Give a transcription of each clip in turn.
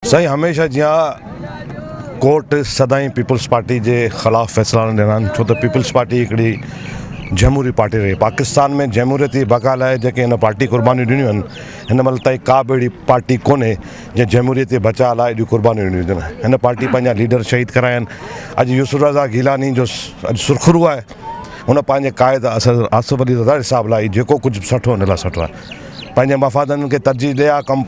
سائين هميشه جيان ڪورٽ سدائين پيپلز پارٽي جي خلاف فيصلا نه ڏنا آهن ڇو ته پيپلز پارٽي هڪڙي جمهوري پارٽي رهي پاڪستان ۾ جمهوريت جي بقا لاء جيڪي هن پارٽي قربانيون ڏنيون آهن هن مهل تائين ڪا به اهڙي پارٽي ڪونهي جنهن جمهوريت جي بچاء لاء ايڏيون قربانيون ڏنيون هجن هن پارٽي پنهنجا ليڊر شهيد ڪرايا آهن اڄ يوسف رضا گيلاني جو اڄ سرخرو آهي هن پنهنجي قائد آصف علي زرداري صاحب لاء جيڪو ڪجهه به سٺو هن لاء سٺو آهي پنهنجي مفادن کي ترجيح ڏئي ها ڪم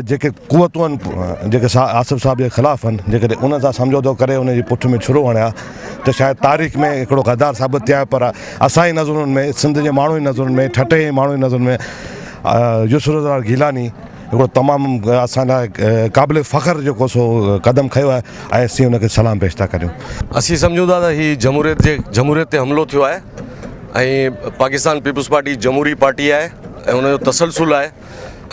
جيڪي قوتون آهن جيڪي آصف صاحب جي خلاف آهن جيڪڏهن انهن سان سمجهوتو ڪري ان جي پٺ ۾ ڇرو هڻي ها ته شايد تاريخ ۾ هڪڙو غدار ثابت ٿئي ها پر اسان جي نظرن ۾ سنڌ جي ماڻهن جي نظرن ۾ ٺٽي جي ماڻهن جي نظرن ۾ يوسف رضا گيلاني هڪڙو تمام اسان لاء قابل فخر جيڪو سو قدم کنيو آهي ۽ اسين ان کي سلام پيش ٿا ڪريون. اسين سمجهون ٿا ته هي جمهوريت جي جمهوريت تي حملو ٿيو آهي ۽ پاڪستان پيپلز پارٽي جمهوري پارٽي آهي ۽ ان جو تسلسل آهي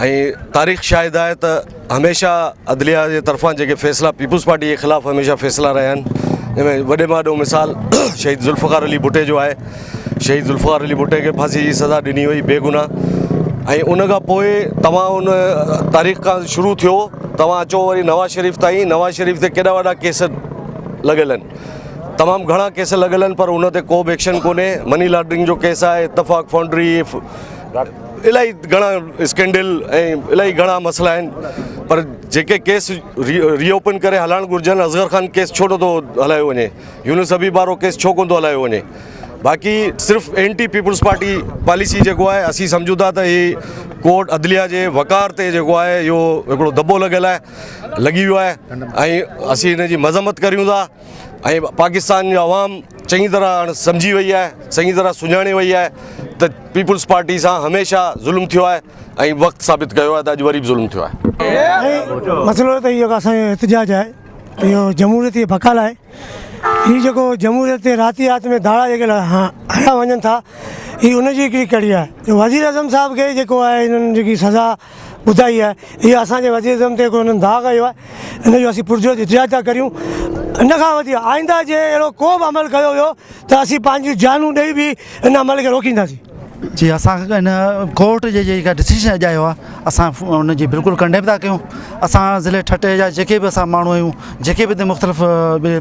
۽ تاريخ شاهد آهي ته هميشه عدليه جي طرفان جيڪي فيصلا پيپلز پارٽي جي خلاف هميشه فيصلا رهيا آهن جنهن ۾ وڏي ۾ وڏو مثال شهيد ذوالفقار علي ڀٽي جو آهي شهيد ذوالفقار علي ڀٽي کي ڦاسي جي سزا ڏني وئي بيگناهه ۽ ان کان پوء توهان ان تاريخ کان شروع ٿيو توهان اچو وري نواز شريف تائين نواز شريف تي ڪيڏا وڏا ڪيس لڳل آهن تمام گهڻا ڪيس لڳل آهن پر ان تي ڪو به ايڪشن ڪونهي مني لانڊرنگ جو ڪيس آهي اتفاق فائونڊري الاهي گهڻا اسڪينڊل ۽ الاهي گهڻا مسئلا آهن پر جيڪي ڪيس ري اوپن ڪري هلائڻ گهرجن اصغر خان ڪيس ڇو نٿو هلايو وڃي يونس حبيب وارو ڪيس ڇو ڪونه ٿو هلايو وڃي باقي صرف اينٽي پيپلز پارٽي پاليسي جيڪو آهي اسين سمجهون ٿا ته هي ڪورٽ عدليه جي وقار تي جيڪو آهي اهو هڪڙو دٻو لڳل آهي لڳي ويو آهي ۽ اسين هن جي مذمت ڪريون ٿا ۽ پاڪستان جو عوام چڱي طرح هاڻ سمجهي وئي آهي چڱي طرح سڃاڻي وئي آهي ته پيپلز پارٽي سان هميشه ظلم ٿيو آهي ۽ وقت ثابت ڪيو آهي ته اڄ وري به ظلم ٿيو آهي. مسئلو ته اهو اسان جو احتجاج آهي اهو جمهوريت جي بقا لاء هي جيڪو جمهوريت تي راتي رات ۾ ڌاڙا جيڪي هنيا وڃن ٿا هي ان جي هڪڙي ڪڙي آهي وزير اعظم صاحب کي جيڪو آهي هنن جيڪي سزا ٻڌائي آهي اهو اسان جي وزير اعظم تي هڪڙو هنن داغ هنيو آهي ان جو اسين پرزور احتجاج ٿا ڪريون ان کان وڌيڪ آئنده جي اهڙو ڪو به عمل ڪيو ويو ته اسين پنهنجون جانون ڏئي به ان عمل کي روڪينداسين. جي اسان ان ڪورٽ جي جيڪا ڊسيزن اڄ آيو آهي اسان ان جي بلڪل ڪنڊيم ٿا ڪيون اسان ضلعي ٺٽي جا جيڪي به اسان ماڻهو آهيون جيڪي به هتي مختلف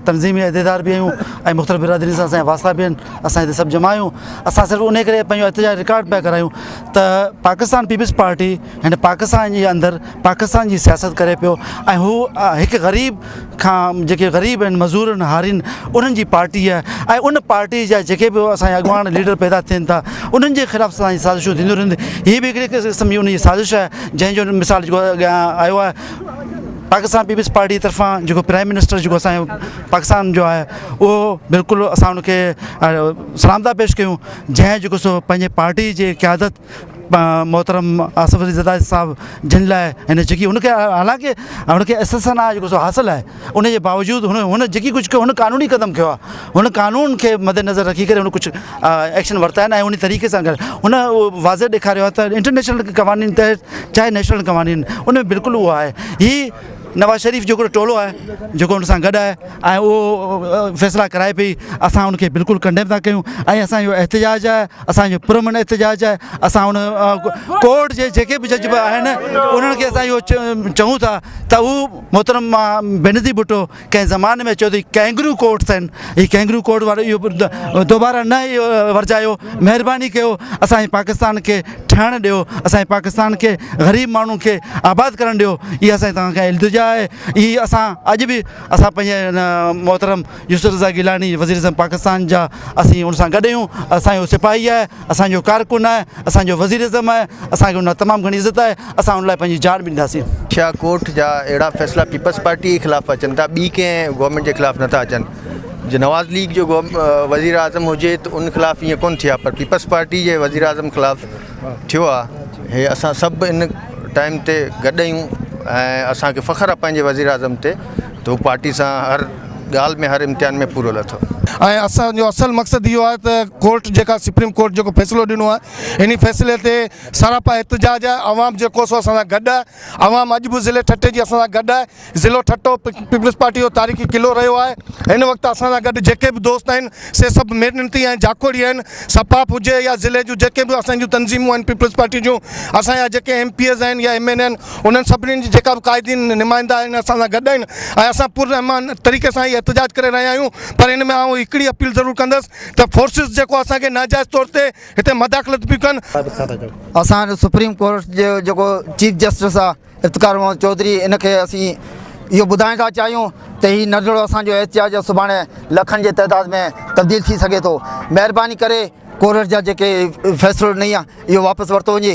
تنظيمي عهديدار به آهيون ۽ مختلف برادرين سان اسان جا واسطا به آهن اسان هتي سڀ جمع آهيون اسان صرف ان ڪري پنهنجو احتجاج رڪارڊ پيا ڪرايون ته پاڪستان پيپلز پارٽي هن پاڪستان جي اندر پاڪستان جي سياست ڪري پيو ۽ هو هڪ غريب کان جيڪي غريب آهن مزور آهن هارين انهن جي پارٽي آهي ۽ ان پارٽي جا جيڪي به اسان جا اڳواڻ ليڊر پيدا ٿين ٿا انهن جي خلاف اسان جي سازشون ٿينديون رهن ٿيون هي به هڪڙي قسم جي ان جي سازش آهي جنهن جو مثال جيڪو اڳيان آيو آهي پاڪستان پيپلز پارٽي طرفان جيڪو پرائم منسٽر جيڪو اسان جو پاڪستان جو آهي اهو بلڪل اسان ان کي سلام ٿا پيش ڪيون جنهن جيڪو سو پنهنجي پارٽي جي قيادت محترم آصف علي زرداري صاحب جن لاء هن جيڪي هن کي حالانڪه هن کي استثنا جيڪو سو حاصل آهي ان جي باوجود هن هن جيڪي ڪجهه ڪيو هن قانوني قدم کنيو آهي هن قانون کي مد نظر رکي ڪري هن ڪجهه ايڪشن ورتا آهن ۽ ان طريقي سان هن واضح ڏيکاريو آهي ته انٽرنيشنل قوانين تحت چاهي نيشنل قوانين ان ۾ بلڪل اهو آهي هي نواز شريف جو هڪڙو ٽولو آهي جيڪو ان سان گڏ آهي ۽ اهو فيصلا ڪرائي پئي اسان ان کي بلڪل ڪنڊيم ٿا ڪيون ۽ اسان جو احتجاج آهي اسان جو پرامن احتجاج آهي اسان ان ڪورٽ جي جيڪي به جج به آهن انهن کي اسان اهو چئون ٿا ته هو محترم بينظير ڀٽو ڪنهن زماني ۾ چيو ته ڪينگرو ڪورٽس آهن هي ڪينگرو ڪورٽ وارو اهو دوباره نه اهو ورجايو مهرباني ڪيو اسان جي پاڪستان کي ٺهڻ ڏيو اسان جي پاڪستان کي غريب ماڻهن کي آباد ڪرڻ ڏيو اها اسان جي توهان کان التجا آهي هي اسان اڄ به اسان پنهنجي محترم يوسف رضا گيلاني وزير اعظم پاڪستان جا اسين ان سان گڏ آهيون اسان جو سپاهي آهي اسان جو ڪارڪن آهي اسان جو وزير اعظم آهي اسان کي ان لاء تمام گهڻي عزت آهي اسان ان لاء پنهنجي جان به ڏينداسين. ڇا ڪورٽ جا اهڙا فيصلا پيپلز پارٽي جي خلاف اچن ٿا ٻي ڪنهن گورنمينٽ جي خلاف نٿا اچن جي نواز ليگ جو وزير اعظم هجي ته ان خلاف ائين ڪونه ٿئي ها پر پيپلز پارٽي جي وزير اعظم خلاف ٿيو آهي هي اسان سڀ ان ٽائيم تي گڏ آهيون ۽ اسان کي فخر آهي پنهنجي وزير اعظم تي ته هو پارٽي سان هر ڳالهه ۾ هر امتحان ۾ پورو لٿو. ۽ اسان جو اصل مقصد اهو آهي ته ڪورٽ جيڪا سپريم ڪورٽ جيڪو فيصلو ڏنو آهي انهي فيصلي تي سراپا احتجاج آهي عوام جيڪو سو اسان سان گڏ آهي عوام اڄ به ضلعي ٺٽي جي اسان سان گڏ آهي ضلعو ٺٽو پيپلز پارٽي جو تاريخي قلعو رهيو آهي هن وقت اسان سان گڏ جيڪي به دوست آهن سي سڀ محنتي ۽ جاکوڙي آهن سپاف هجي يا ضلعي جون جيڪي به اسان جون تنظيمون آهن پيپلز پارٽي جون اسان جا جيڪي ايم پي ايز آهن يا ايم اين اي آهن انهن سڀني جي جيڪا به قائدين نمائندا آهن اسان سان گڏ آهن ۽ اسان پر امان طريقي سان هي احتجاج ڪري رهيا آهيون پر ان ۾ آئون هڪڙي اپيل ضرور ڪندس ته فورسز جيڪو اسان کي ناجائز طور تي هتي مداخلت پيون ڪن. اسان سپريم ڪورٽ جو جيڪو چيف جسٽس آ افتخار محمد چوڌري ان کي اسين اهو ٻڌائڻ ٿا چاهيون ته هي ننڍڙو اسان جو احتجاج سڀاڻي لکن جي تعداد ۾ تبديل ٿي سگهي ٿو مهرباني ڪري ڪورٽ جا جيڪي فيصلو ڏني آ اهو واپس ورتو وڃي.